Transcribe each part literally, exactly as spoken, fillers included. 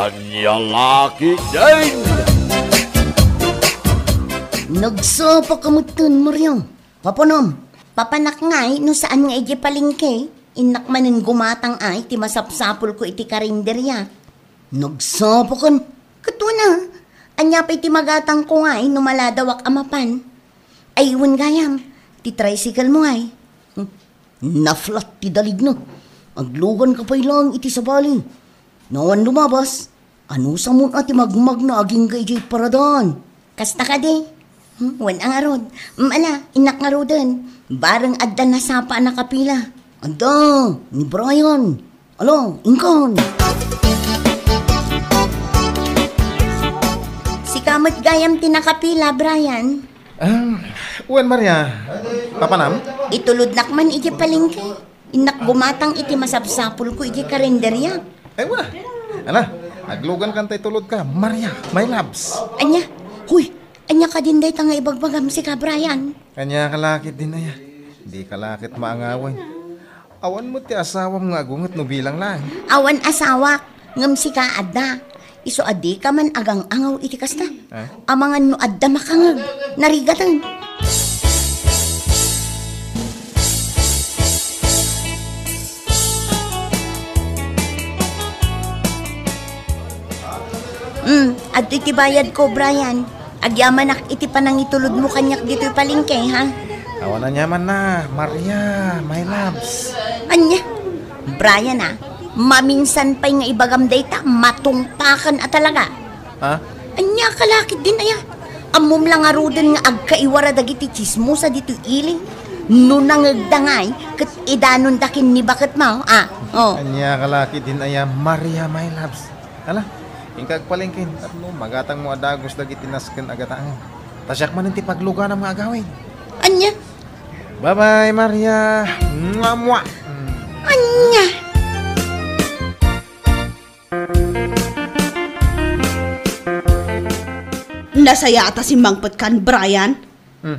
Ania la ketdin? Nagsapa ka metten, Maria. Papanam? Papanak ngay no saan nga idiay palengke, innak manen gumatang ay ti masapsapulko iti karinderia. Nagsapa kan? Ket wen a, ania pay ti magatangko ngay no maladawak a mapan? Ay, wen gayam, ti tricycle mo ngay. Hmm, na-flat ti daligna. Agluganka pay laeng iti sabali. No awan lumabas, anusamon a ti magmagna agingga idiay paradaan? Kasta kadi? Hmm, wen a ngarud. Hmm, ala, innak ngaruden. Bareng adda nasapa a nakapila. Adda, ni Brian. Ala, inkan. Sika met gayam ti nakapila, Brian. Ah, wen, Maria. Papanam? Itulodnak man iti palengke. Innak gumatang iti masapsapulko iti karinderia. Ay, wala. Ala, aglugan kanta itulod ka, Maria, my loves. Ania? Huy, ania kadin dayta nga ibagbagam sika, Brian? Ania ka la ketdin aya? Di ka la ket maangawen. Awan met ti asawam nga agunget no bilang laeng. Awan asawak, ngem sika adda. Isu a dika man agang-angaw iti kasta. Ah? Amangan no adda makangeg, narigaten. Hmm, adtoy ti bayadko, Brian. Agyamanak iti panangitulodmo kaniak ditoy palengke, ha? Awan aniamanna, Maria, my loves. Ania? Brian, a, maminsan pay nga ibagam dayta, matungpakan a talaga. Ha? Ania ka la ketdin aya? Ammom la ngaruden nga agkaiwara dagiti tsismosa ditoy ili. No nangegda ngay, ket idanonda ken ni baketmo, a, o. Ania ka la ketdin aya, Maria, my loves? Ala, inka agpalengke tapno magatangmo a dagus dagiti nasken a gataengen. Ta siak manen ti pagluganam nga agawid. Ania? Bye-bye, Maria. Mua, mua. Mm. Ania? Nasayaat a simmangpet kan, Brian. Hmm.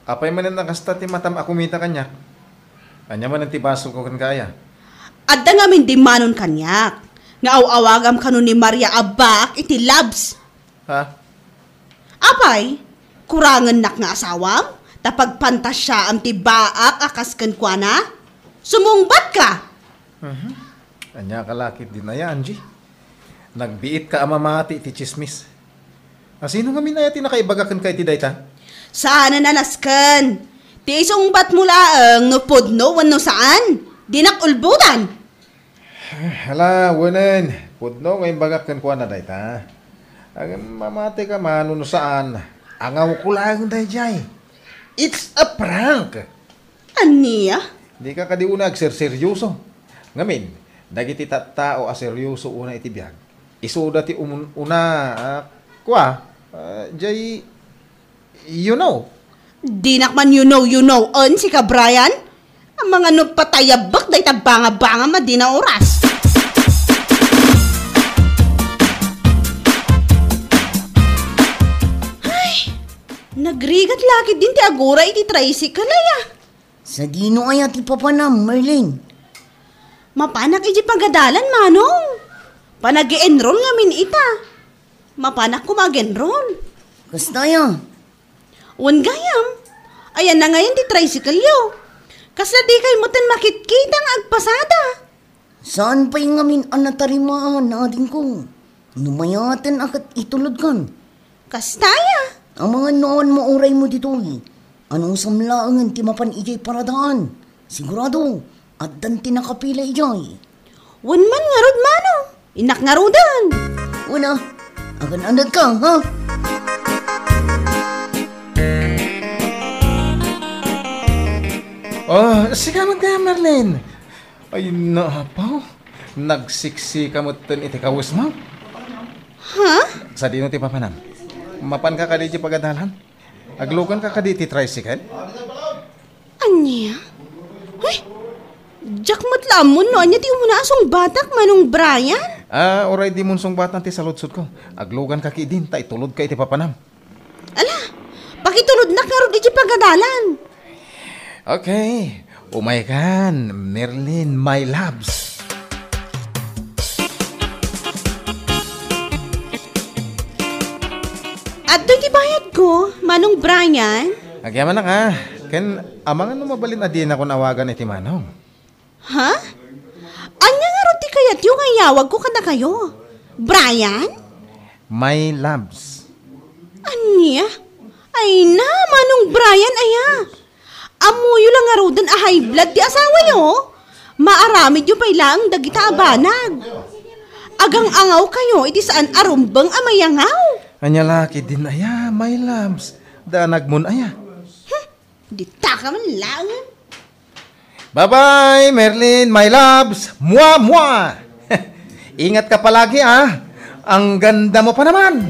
Apay manen a kasta ti matam a kumita kaniak? Ania manen ti basolko kenka aya? Adda ngamin dimmanon kaniak nga aw-awagam kano ni Maria a baak iti loves. Ha? Apay, kurangennak nga asawam? Ta pagpantasiaam ti baak a kas kenkuana? Sumungbatka! Mhm. Ania ka la ketdin aya, Angie? Nagbiitka a mamati iti tsismis. A, sino ngamin aya ti nakaibaga kenka iti dayta? Saanen a nasken. Ti isungbatmo laeng no pudno wenno saan. Dinak ulbodan. Ala, wenen, pudno nga imbagak kenkuana dayta. Ngem mamateka man wenno saan, angawko laeng daydiay. It's a prank. Ania? Dika kadi unay agserseryoso. Ngamin, dagiti tattao a seryoso unay iti biag, isuda ti umun-, una, a, kua, a, jay, you know. Dinak man you know, you know, en, sika, Brian? Amangan no patay a bek dayta banga-bangam a dina oras. Ay, nagrigat la ketdin ti agura iti tricycle, aya. Sadino aya ti papanam, Merlin? Mapanak iti pagadalan, Manong. Panag-enroll ngamin ita. Mapanak koma ag-enroll. Kasta aya? Wen gayam, ayanna ngayen ti tricycle-yo. Kasla dikay metten makitkita nga agpasada. Saan pay ngamin a natarimaan, adingko? No mayaten a ket itulodkan. Kasta aya? Amangan no awan mauraymo ditoy. Anusam laengen ti mapan idiay paradaan. Sigurado, addan ti nakapila idiay. Wen man ngarud, Manong. Innak ngaruden. Wen a, agan-anadka, ha? Oh, sika met kaya, Merlin. Ay, naapaw. Nagsiksika metten iti kawesmo. Ha? Sadino ti papanam? Mapanka kadi iti pagadalan? Agluganka kadi iti tricycle? Ania? Uy! Diak met la ammon no ania ti umuna a sungbatak, Manong Brian? Ah, uray dimon sungbatan ti saludsodko. Agluganka ketdin, ta itulodka iti papanam. Ala, pakitulodnak ngarud iti pagadalan. Okay. Umaykan, Merlin, my loves. Adtoy ti bayadko, Manong Brian. Agyamanak a. Ken amangan no mabalin a dinakon awagan iti manong. Ha? Ania ngarud ti kayatyo nga iyawagko kadakayo? Brian? My loves. Ania? Ay na, Manong Brian, aya. Ammoyo la ngaruden a high blood ti asawayo. Maaramidyo pay laeng dagita a banag. Agang-angawkayo iti saan a rumbeng a mayangaw. Ania la ketdin aya, my loves? Danagmon aya? Hmm, dita ka man laeng. Bye-bye, Merlin, my loves. Mua, mua. Ingat ka palagi, ah. Ang ganda mo pa naman.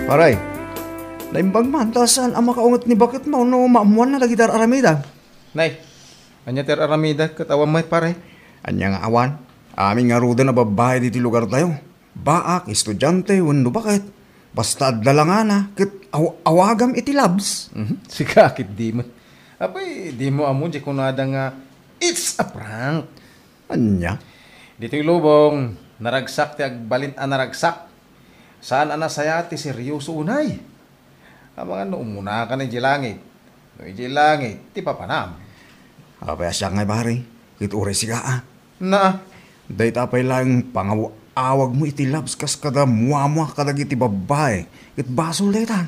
Paray, naimbag man, ta saan a makaunget ni baketmo no maamuanna dagiti ar-aramida? Nay, ania ti ar-aramida ket awan met, pare? Ania nga awan? Amin ngaruden a babbai ditoy lugartayo. Baak, estudiante, wenno baket. Basta adda langana, ket aw-, awagam iti loves. Mhm. Sika, ket di met. Apay, dimo ammo diay kunada nga, "It's a prank." Ania? Ditoy lubong, naragsak ti agbalin a naragsak. Saan a nasaya ti seryoso unay. Amangan no umunaka na idiay langit. No idiay langit, ti papanam. Apay a siak ngay, pare? Ket uray sika, a. Na. Dayta pay laeng pangaw-awagmo iti loves kas kada muamua kadagiti babbai. Ket basol dayta.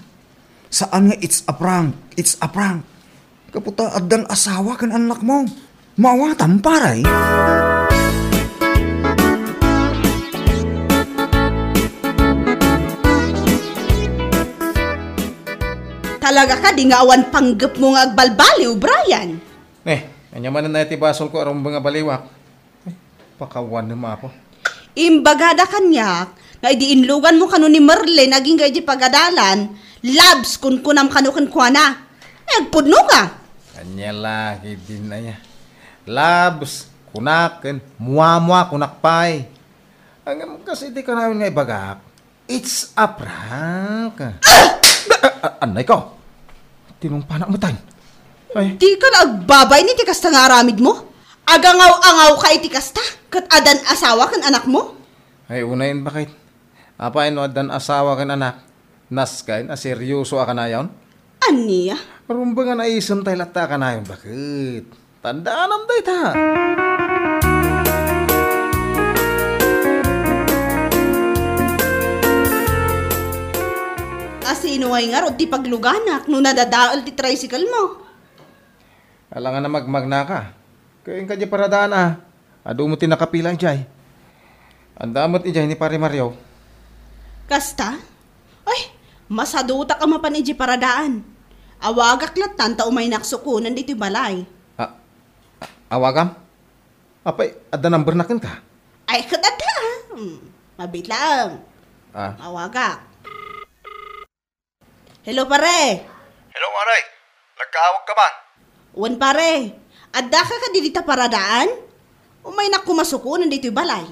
Saan nga it's a prank, it's a prank. Gapu ta addan asawa ken annakmo. Maawatam, pare. Talaga kadi nga awan panggepmo nga agbalbaliw, Brian? Eh, ania manen aya ti basolko a rumbeng a baliwak? Ay, pakawanem, Apo. Imbagada kaniak nga idi inluganmo kano ni Merlin agingga idiay pagadalan, loves kunkunam kano kenkuana. Ay, agpudno ka! Ania la ketdin aya? Loves, kunak, ken muamua, kunak pay. Ngem kas iti kanayon nga ibagak, it's a prank. Ah! Ah, ah, anay ka. Tinungpanak met ay. Ay. Dika la agbabain iti kasta nga aramidmo? Agangaw-angaw ka iti kasta? Ket addan asawa ken anakmo? Ay, unayen, baket. Apay no addan asawa ken anak? Naskayen a seryoso a kanayon? Ania? Rumbeng a naisemtay latta a kanayon, baket. Tandaanam dayta. A sino ngay ngarud ti pagluganak no nadadael ti tricycle mo? Alangan a magmagnaka. Ken kadi paradaan a. Adu met ti nakapila idiay. Adda met idiay ni Pare Mario. Kasta? Ay, masadutak a mapan idiay paradaan. Awagak lattan ta umaynak sukonen ditoy balay. A-, a-, awagam? Apay, adda number na kenka? Ay, ket adda, ah. Hmm, mabit laeng. Ah. Awagak. Hello, pare. Hello, pare. Nagkaawag ka man? Wen, pare. Addaka kadi dita paradaan? Umaynak koma sukonen ditoy balay.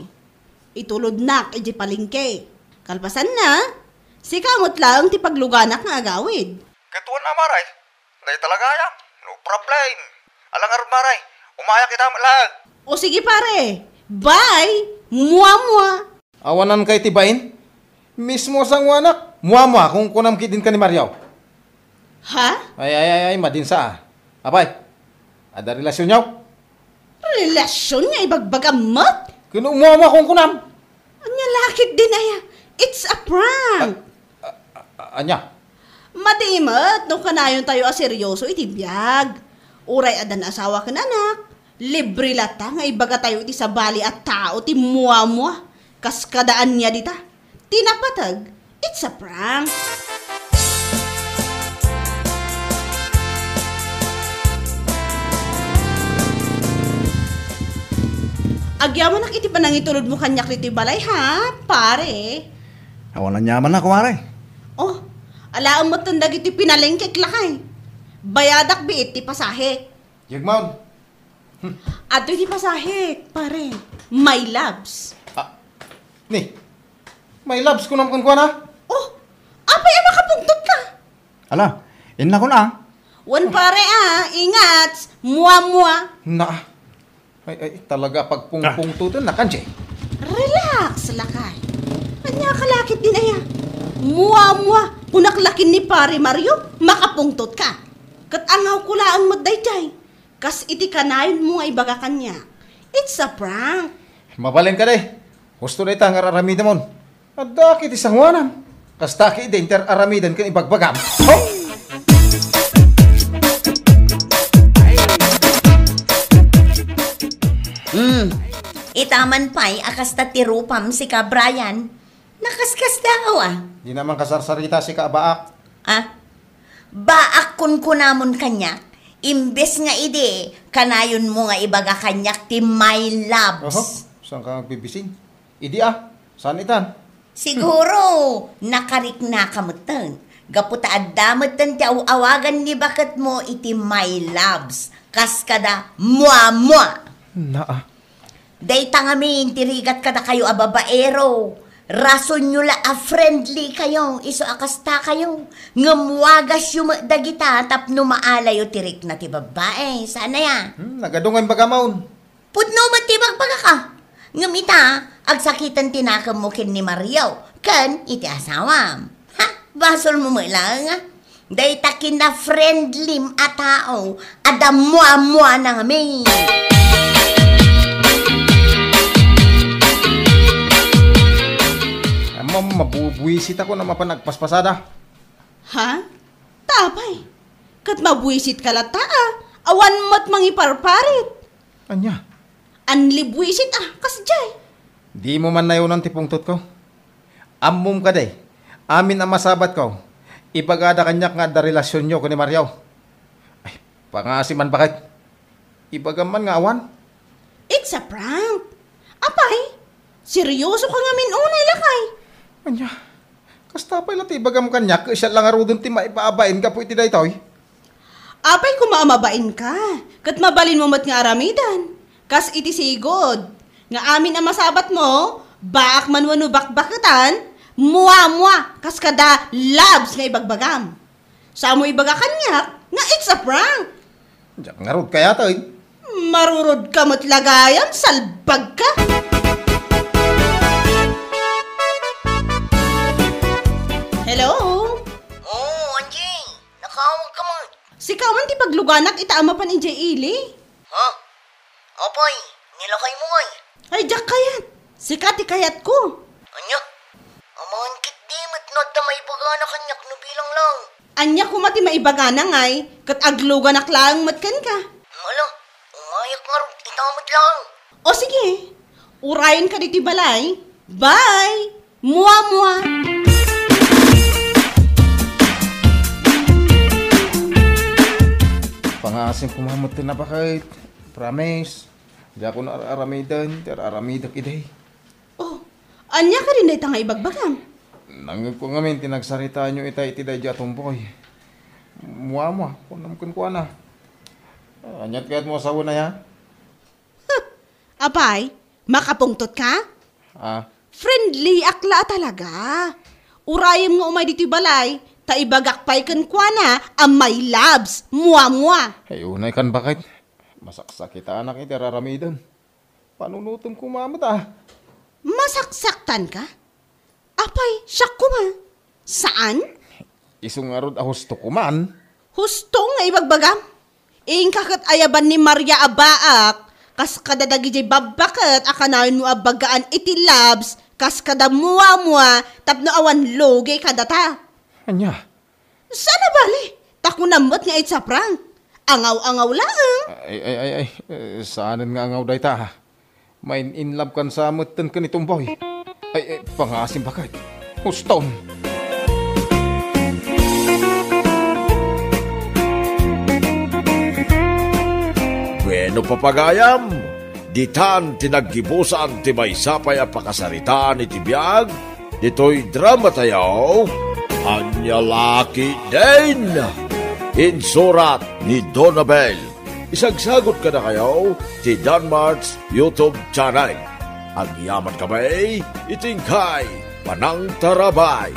Itulodnak idiay palengke. Kalpasanna, sika met laeng ti pagluganak nga agawid. Ket wen a, pare. Dayta la gayam. No problem. Ala ngarud, pare. Umayak ita met laeng. O sige, pare. Bye. Mua, mua. Awanan kay ti bain? Mismo a sanguanak, muamua, kunkunam ketdin ka ni Mario. Ha? Ay, ay, ay, ay, madinsa, ah. Apay, adda relasyonyo? Relasyon nga ibagbagam met? Ken no muamua, kunkunam. Ania la ketdin aya? It's a prank. Ah, ah, ah, ania? Madi met no kanayontayo a seryoso iti biag. Uray addan asawa ken anak, libre latta nga ibagatayo iti sabali a tao ti muamua kas kada ania dita. Ti napateg, it's a prank. Agyamanak iti panangitulodmo kaniak ditoy balay, ha, pare? Awan aniamannak, pare. Oh, alaem metten dagiti pinalengkek lakay. Bayadak biit ti pasahe. Yegmon. Hmm. Adtoy ti pasahe, pare. My loves. Ah, ni, my loves kunam kenkuana? Oh, apay a makapungtot ka? Ala, inna kun a. Wen pare a, ingat, mua-mua. Na. Ay, ay, talaga pagpungpungtuten na kan, Jay. Relax, lakay. Ania ka lakit din aya? Mua, mua. Kunak lakin ni Pare Mario, makapungtot ka. Ket angaw ko laeng met daydiay. Kas iti kanayon mo nga ibaga kaniak. It's a prank. Mabalin ka, day. Husto dayta nga ar-aramidemon. Adda ket ti sanguanam. Kasta ket idi inter aramiden ken ibagbagam. Ho! Hmm. Itaman pay a kasta ti rupam, sika, Brian. Nakaskasdaaw, a. Di naman kasarsarita, sika, a baak. Ah? Baak kunkunamon kaniak. Imbes nga idi, kanayon mo nga ibaga kaniak ti my loves. Oho, saan ka agbibisin? Idi, a. Saan itan? Siguro, nakariknaka metten. Gapu ta adda metten ti aw-awagan ni baketmo iti my loves. Kas kada mua-mua. Naa. Dayta ngamin ti rigat kadakayo a babaero. Rasonyo la a friendly kayo, isu a kasta kayo. Ngem wagasyo met dagita tapno maalayo ti rikna ti babbai. Saan aya? Hmm, nagadu nga imbagam. Pudno met ti bagbagak, a. Ngem ita, agsakiten ti nakemmo ken ni Mario, ken iti asawam. Ha, basolmo met laeng, a. Dayta kina-friendlim a tao, adda mua-mua na ngamin. Ammom, mabubuisit ako na mapan agpaspasada. Ha? Ta apay, ket mabuisit ka latta, a. Awan met mangiparparit. Ania? Anli buisit, a, kasdiay. Dimo man nayonan ti pungtotko. Ammom kadi, amin a masabatko, ibagada kaniak nga adda relasionyo ken ni Mario. Ay, pangngaasim man baket. Ibagam man nga awan. It's a prank. Apay, seryoso ka ngamin unay, lakay. Ania? Kasta pay la ti ibagam kaniak, ket siak la ngaruden ti maibabain gapu iti daytoy. Apay koma a mabain ka, ket mabalin mo met nga aramiden. Kas iti sigud, nga amin a masabat mo, baak man wenno bakbaketan, mua-mua, kas kada loves nga ibagbagam. Sa mo ibaga kaniak nga it's a prank. Diak ngarud kayat, ay. Marurod ka met la gayam, salbag ka. Hello? Oh, Angie, nakaawag ka met. Sika wen ti pagluganak ita a mapan idiay ili. Ha? Apay, ni lakaymo ngay? Ay, diak kayat. Sika ti kayatko. Ania? Amangan ketdi met no adda maibagana kaniak no bilang lang. Ania koma ti maibagana ngay, ket agluganak laeng met kenka. Ala, umayak ngarud, ita met lang. O sige, urayenka ditoy balay. Bye! Mua, mua! Pangngaasim koma met ti nabaket. Promise. Diakon ar-aramiden ti ar-aramidek idi. Oh, ania kadin dayta nga ibagbagam? Nangngegko ngamin ti nagsaritaanyo ita iti daydi a tumboy. Mua, mua, kunam kenkuana. Aniat kayatmo a sawen aya? Huh! Apay, makapungtot ka? Ah. Friendly ak la a talaga. Urayem nga umay ditoy balay, ta ibagak pay kenkuana a my loves, mua, mua. Ay, unay kan baket. Masaksakitanak iti ar-aramiden. Panunotem koma met, a. Masaksaktan ka? Apay, siak koma. Saan? Isu ngarud a husto koman. Husto nga ibagbagam? Inka ket ayaban ni Maria a baak, kas kadadagidiay babbaket a kanayon mo a bagaan iti loves, kas kada mua-mua, tapno awan lugi kadata. Ania? Saan a bale? Ta kunam met nga it's a prank. Angaw-angaw laeng. Ay, ay, ay, ay. Eh, saanen nga angaw dayta, ha? Main-in love kan sa metten ken ni Tumboy. Ay, ay, pangngaasim baket. Huston. Bueno, papagayam, ditan ti naggibusan ti maysa pay a pakasaritaan iti biag ditoy drama tayo, Ania La Ketdin. Insurat ni Donabel. Isagsagut kadakayo ti Danmart's YouTube channel. Agyaman kami iti inkay panangtarabay.